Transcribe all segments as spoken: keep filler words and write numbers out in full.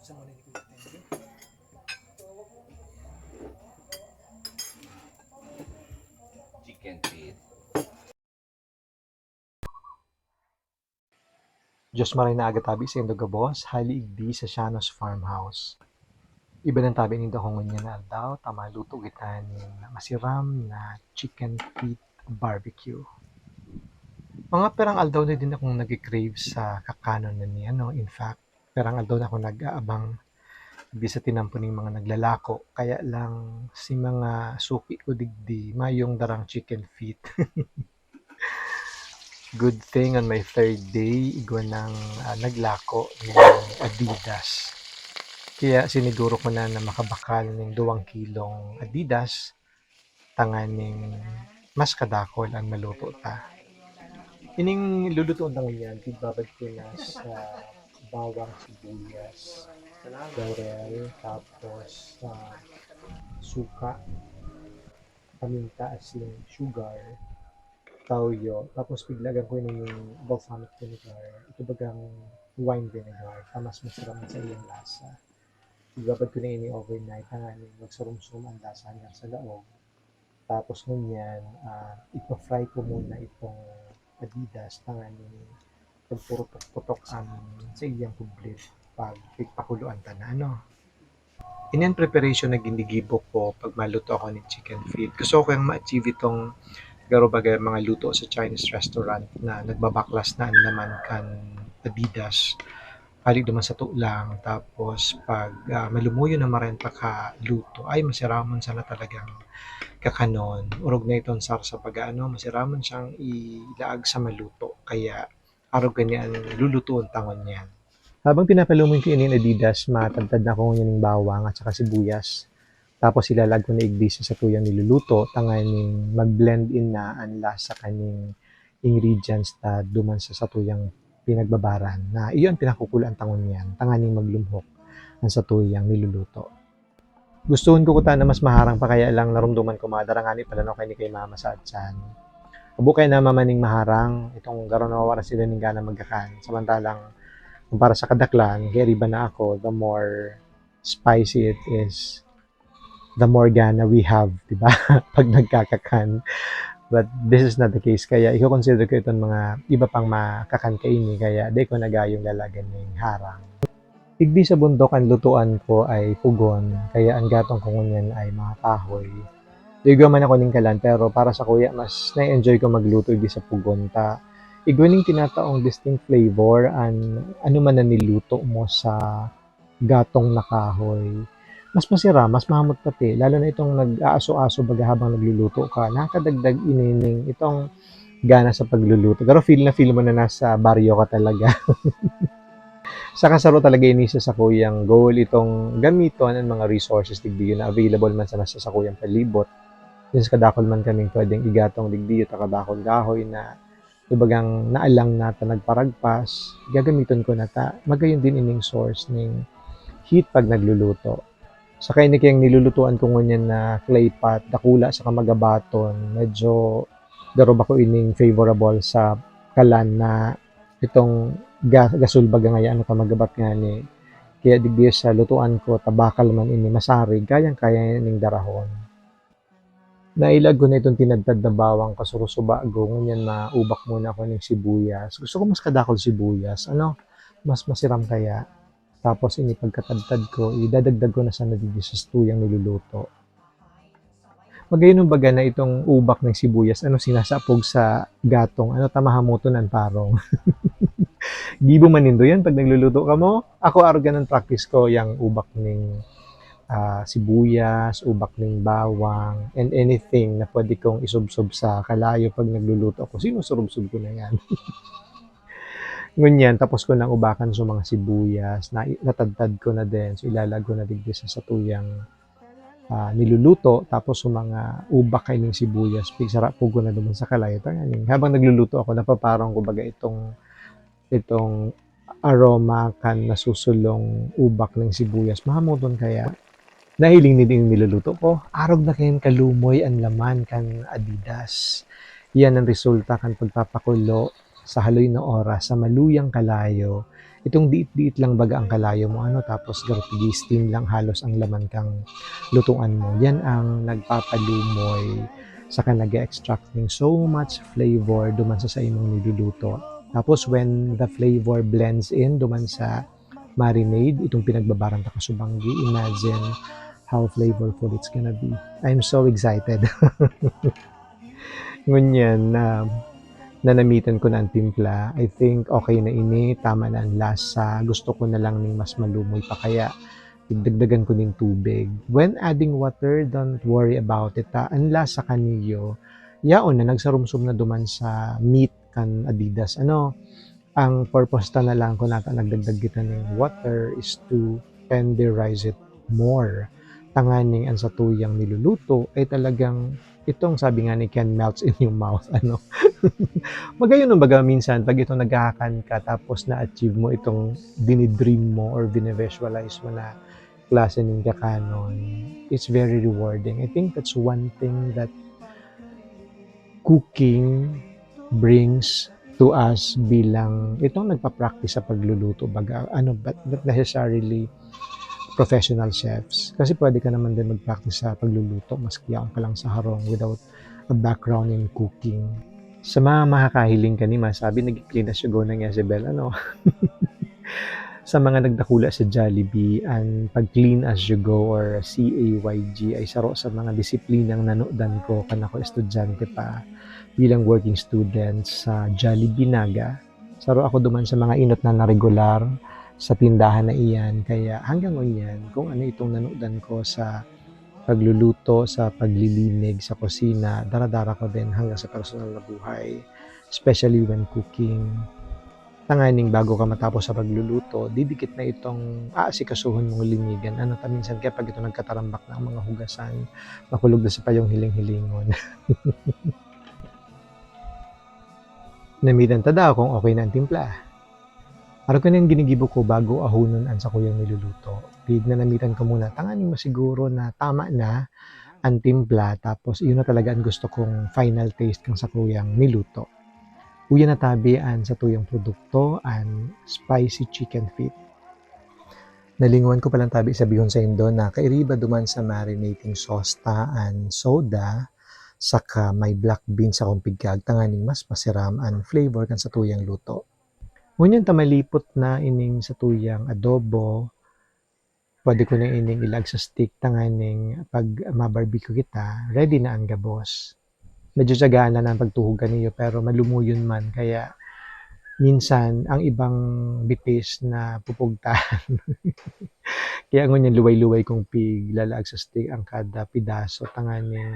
Chicken feet. Diyos maray na aga tabi saindo gabos, hali igdi sa Shanos Farmhouse. Iba nang tabi nindo ako ngunyan na aldaw, ta maluto kita nin masiram na chicken feet barbecue. Mga perang aldaw na din akong nagki-crave sa kakanon na ni ano, in fact, perang aldaw na ako nag-aabang di sa tinampo ning mga naglalako, kaya lang si mga suki ko digdi mayong darang chicken feet. Good thing on my third day, igwa nang, ah, naglako ning Adidas. Kaya siniguro ko na, na makabakal ning duwang kilong Adidas tanganing mas kadakol an maluto ta. Ining lulutoon ta ngunyan, tigbabad ko na sa bawang, sibuyas, laurel, tapos, ah, suka, paminta, asin, sugar, toyo, tapos piglagan ko ini ning balsamic vinegar, ito bagang wine vinegar, ta mas masarap sa iyang lasa. Ibabad ko na ini overnight, tanganing magsurumsum an lasa hanggang sa laog. Tapos ngunyan, ah, ipa-fry ko muna itong Adidas, tanganing pagpurutok-putok an sa iyang kublit pag pigpakuluan ta na, ano. Ini an preparation na ginigibo ko pag maluto ako nin chicken feet. Gusto ko kayang ma-achieve itong garo baga mga luto sa Chinese restaurant na nagbabaklas na an laman kan Adidas. Hali duman sato lang, tapos pag, ah, malumuyo na maray an pagkaluto, ay, masiramon sana talagang kakanon. Orog na iton sarsa baga ano, masiramon siyang ilaag sa maluto. Kaya arog kani an lulutoon ta ngunyan. Habang pinapalumoy ko ini an Adidas, matadtad na ako ngunyan ning bawang at saka sibuyas. Tapos ilalaag ko na igdi sa satuyang niluluto, tanganing mag-blend in na an lasa kaning ingredients ta duman sa satuyang pinagbabaran, na iyo an pinakukulaan ta ngunyan, tanganing maglumhok an satuyang niluluto. Gustohon ko kuta na mas maharang pa, kaya lang naromdoman ko madara ngani pala no kaini kay mama sa atsan. Habo kaya na mama ning maharang, itong garo nawawaran sila ning gana magkakan. Samantalang, kumpara sa kadaklan, kaya riba na ako, the more spicy it is, the more gana we have, di ba? Pag nagkakakan. But this is not the case. Kaya iko-consider ko itong mga iba pang makakan kaini, kaya di ko nagayong lalagan ning harang. Digdi sa bundok, an lutoan ko ay pugon, kaya an gatong ko ngunyan ay mga kahoy. Igwa man ako ning kalan, pero para sakuya, mas na-enjoy ko magluto digdi sa pugon ta igwa ning tinataong distinct flavor an ano man na niluto mo sa gatong na kahoy. Mas masira, mas mahamot pati, lalo na itong nag-aaso-aso baga habang nagluluto ka. Nakakadagdag ini ning itong gana sa pagluluto. Pero feel na feel mo na nasa baryo ka talaga. Saka saro talaga ini sa sakuyang goal, itong gamiton an mga resources digdi na available man sana sa sakuyang palibot. Since kadakul man kaming pwedeng igatong digdi, ta kadakul kahoy na, kumbagang, naalang na ta nagparagpas, gagamiton ko na ta. Magayon din ining source ning heat pag nagluluto. Saka ini kayang nilulutuan ko ngunyan na clay pot, dakula saka magabaton, medyo garo bako ining favorable sa kalan na itong ga-, gasol baga ngaya ano ka magabat ngani. Kaya digdi sa lutuan ko, ta bakal man ini masarig, kayang-kaya ning darahon. Nailag ko na itong tinadtad na bawang kasurusuba ko, ngunyan maubak muna ako ning sibuyas. Gusto ko mas kadakul sibuyas, ano, mas masiram kaya. Tapos ini pagkatadtad ko, idadagdag ko na sana digdi sa satuyang niluluto. Magayon baga na itong ubak ning sibuyas, ano, sinasapog sa gatong, ano, ta mahamoton an parong. Gibo man nindo yan pag nagluluto kamo? Ako, arog ganon practice ko, yang ubak ning, ah, sibuyas, ubak ning bawang, and anything na pwede kong isubsob sa kalayo pag nagluluto ako, sinusurubsob ko na yan. Ngunyan, tapos ko nang ubakan sa mga sibuyas, na, natadtad ko na din. So, ilalaag ko na digdi sa satuyang, ah, niluluto. Tapos, sa mga ubak kaining sibuyas, pigsara po ko na duman sa kalayo. Tanganing, habang nagluluto ako, napaparong ko baga itong, itong aroma kan nasusulong ubak ning sibuyas. Mahamoton kaya. Nahiling nindo an niluluto ko? Arog na kayan kalumoy an laman kan Adidas. Iyan an resulta kan pagpapakulo sa haloy na oras sa maluyang kalayo. Itong diit-diit lang baga ang kalayo mo, ano, tapos garo tig-i-steam lang halos ang laman kang lutuan mo. Yan ang nagpapalumoy saka nag-e-extract ning so much flavor duman sa saimong niluluto. Tapos when the flavor blends in duman sa marinade, itong pinagbabaran ta kasubanggi, imagine how flavorful it's gonna be. I'm so excited. Ngunyan na nanamitan ko na ang timpla, I think okay na ini, tama na ang lasa. Gusto ko na lang ning mas malumoy pa, kaya dagdagan ko nin tubig. When adding water, don't worry about it, ha. Ang lasa kaniyo, yaon na, nagsarumsom na duman sa meat kan Adidas. Ano, ang purpose ta na lang kun nata nagdagdag kita ning water is to tenderize it more. Tanganing ang satuyang niluluto ay talagang itong sabi nga ni Ken, melts in your mouth, ano. Magayon, kumbaga, minsan pag itong naghahakan ka tapos na-achieve mo itong dinidream mo or vini-visualize mo na klase nin kakanon, it's very rewarding. I think that's one thing that cooking brings to us bilang itong nagpa-practice sa pagluluto, baga, ano, but not necessarily professional chefs. Kasi pwede ka naman din mag-practice sa pagluluto maski yaon ka lang sa harong without a background in cooking. Sa mga makakahiling kani, masabi, nag-clean as you go na ni Jezebel, ano? Sa mga nagdakula sa Jollibee, ang pag-clean as you go or C A Y G ay saro sa mga disiplinang nanudan ko kan ako estudyante pa bilang working student sa Jollibee Naga. Saro ako duman sa mga inot na naregular sa tindahan na iyan, kaya hanggang ngunyan, kung ano itong nanudan ko sa pagluluto, sa paglilinig sa kusina, dara-dara ko din hanggang sa personal na buhay, especially when cooking. Tanganing bago ka matapos sa pagluluto, didikit na itong aasikasuhon mong linigan. Ano ta, minsan kaya pag ito nagkatarambak na ang mga hugasan, makulog na sa payong hiling-hilingon. Namitan ta daw kung okay na ang timpla. Arog kaini an ginigibo ko bago ahonon an sakuyang niluluto. Pinanamitan ko muna tanganing masiguro na tama na an timpla, tapos iyon na talaga an gusto kong final taste kan sakuyang niluto. Uya na tabi an satuyang produkto, an spicy chicken feet. Nalingawan ko palan tabi sabihon saindo na kairiba duman sa marinating sauce ta an soda, saka may black beans akong pigkag tanganing mas masiram an flavor kan satuyang luto. Ngunyan ta malipot na ining satuyang adobo, pwede ko na ining ilaag sa stick tanganing pag ma-barbecue kita, ready na an gabos. Medyo tiyagaan lang na an pagtuhog kaniyo, pero malumuyon man, kaya minsan ang ibang bitis napupugtahan. Kaya ngunyan luway-luway kong piglalaag sa stick ang kada pidaso tanganing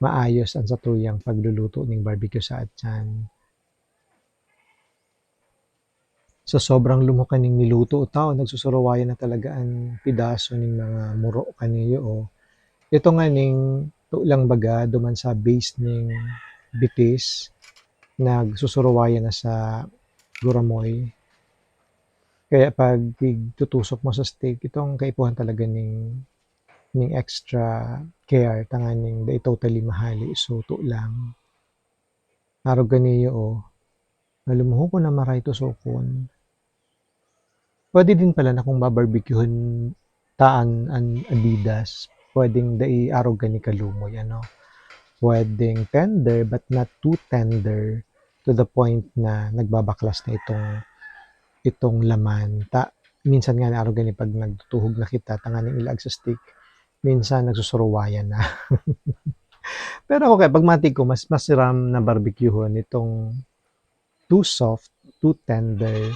maayos an satuyang pagluluto ning barbecue sa atyan. Sa sobrang lumuhok kaning niluto, taw, nagsusuruwayan na talaga an pidaso nin mga muro kaniyo, oh. Ito nganing tulang baga duman sa base ning bitis, nagsusuruwayan na sa guramoy. Kaya pag tigtutusok mo sa stick, itong kaipuhan talaga ning, ning extra care tanganing dai totally mahali. So, tulang. Arog kaniyo, oh. Nalumuhon ko na maray tusokon. Pwede din pala na kung babarbecuehon ta an, an Adidas, pwedeng dai arog kani kalumoy, ano. Pwedeng tender, but not too tender to the point na nagbabaklas na itong, itong laman. Ta, minsan nga na arog kani pag nagtutuhog na kita, tanganing ilaag sa stick, minsan nagsusuruwayan na. Pero ako kaya, pag matig ko, mas masiram na barbecuehon itong too soft, too tender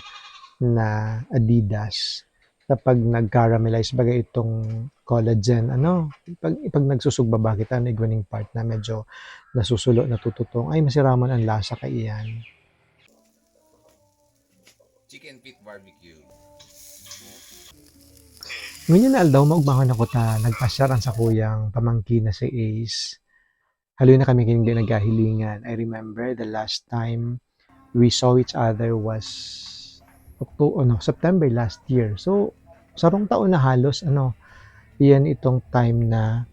na Adidas. Kapag nag-caramelize baga itong collagen, ano, pag, pag nagsusugbaba kita, may igwa ning part na medyo nasusulo, natututong, ay, masiramon ang lasa kaiyan. Chicken Feet Barbecue. Ngunyan na aldaw, maugmahon ako ta nagpasyar an sakuyang pamangkin na si Ace. Haloy na kami kaning di nagkahilingan. I remember the last time we saw each other was Octo-, ano, September last year. So, sarong taon na halos, ano, iyan itong time na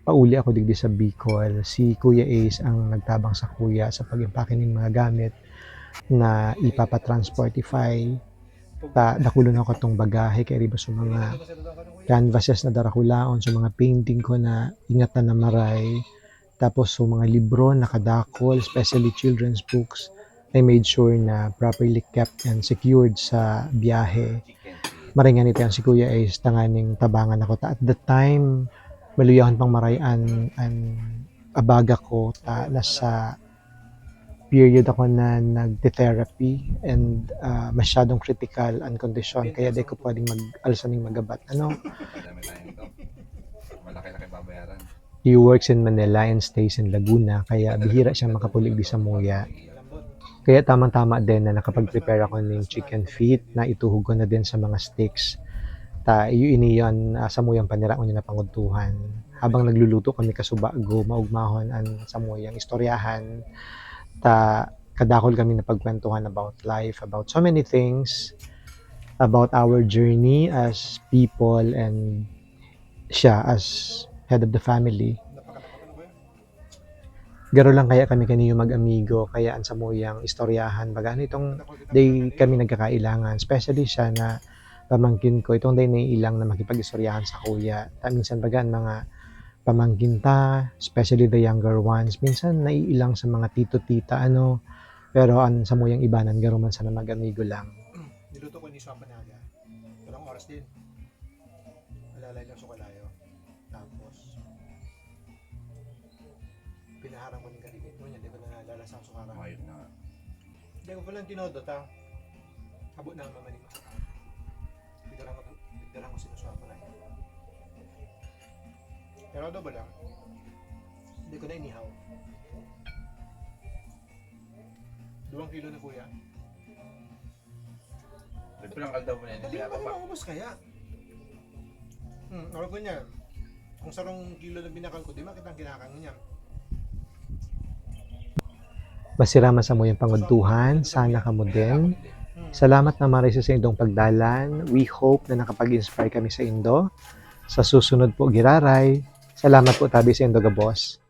pauli ako digdi sa Bicol. Si Kuya Ace ang nagtabang sakuya sa pag-impake nin mga gamit na ipapa-Transportify. Ta dakulon ako katong bagahe kay riba sa mga canvases na darakulaon, sa mga painting ko na ingatan na maray, tapos sa mga libro na kadakul, especially children's books, I made sure na properly kept and secured sa biyahe. Maray nga nito ang si Kuya ay tanganing tabangan ako. Ta at the time, maluyahon pang maray an, an abaga ko, ta nasa period ako na nagte-therapy and, ah, masyadong critical an kondisyon, kaya di ko pwedeng mag-alsa ning magabat, ano. Madami tayong ito. Malaki-laki babayaran. He works in Manila and stays in Laguna, kaya bihira siyang makapuli digdi samuya. Kaya tamang-tama din na nakapag-prepare ako ning chicken feet na ituhog ko na din sa mga sticks. Ta iyo ini yan, ah, samuyang panira ko niya na pangudtuhan. Habang nagluluto kami kasubago, maugmahon an samuyang istoryahan. Ta kadakul kami napagkwentuhan about life, about so many things, about our journey as people and siya as head of the family. Garo lang kaya kami kaniyo mag-amigo, kaya an samuyang istoryahan, baga ano itong day kami nagkakailangan, especially siya na pamangkin ko, itong day naiilang na makipag-istoryahan sa kuya. Ta minsan baga an mga pamangkin ta, especially the younger ones, minsan naiilang sa mga tito, tita, ano, pero an samuyang ibanan, garo man sana mag-amigo lang. Niluto ko ni Suwan Panaga. Walang oras din. Alalay lang sa kalayo. Tapos, pinaharang ko ning kadigit. Ngunyan, di ko na nalalasahan sa harang. Mayot na nga. Hindi ko palang tinodo, ta. Habo na ang mamaning masakit. Pigdarang ko, pigdarang ko sinuswa ko na yun. Pero adobo lang. Hindi ko na inihaw. Duwang kilo na, kuya. Nagpalang kaldaw mo na yun, Dali kaya mo pa. Maubos kaya. Hmm, ako ko niya. Kung sarong kilo na binakal ko, di makita ang kinakain niya. Masira man samuyang pangudtuhan, sana kamo din. Hmm. Salamat na maray sa indong pagdalan. We hope na nakapag-inspire kami sa indo. Sa susunod po, giraray. Salamat po tabi sa indo gabos.